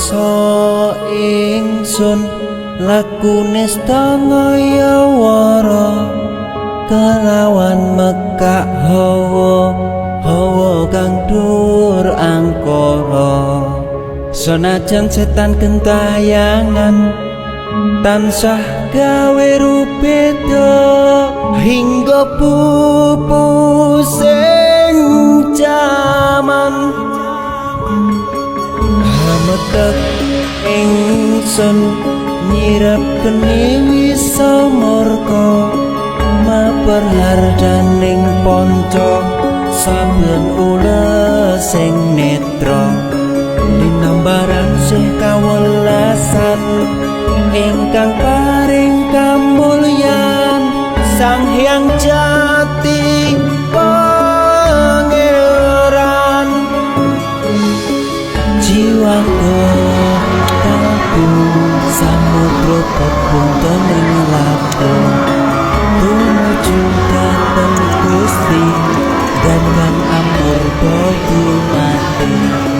Rasa ingsun lakune stangaya wara kelawan mekak hawa hawa kang dhuwur angkara. Senajan setan gentayangan tansah gawe rubeda hingga pupusing jaman. Hametek ingsun nyirep geni wisa murka maper hardaning panca saben ulesing netra dinambaran sih kawelasan ingkang paring kamulyan Sang Hyang Jati Pangeran. Jiwaku kalbu samudra pepuntening laku tumuju dhateng Gusti dan kang amurba dumadi.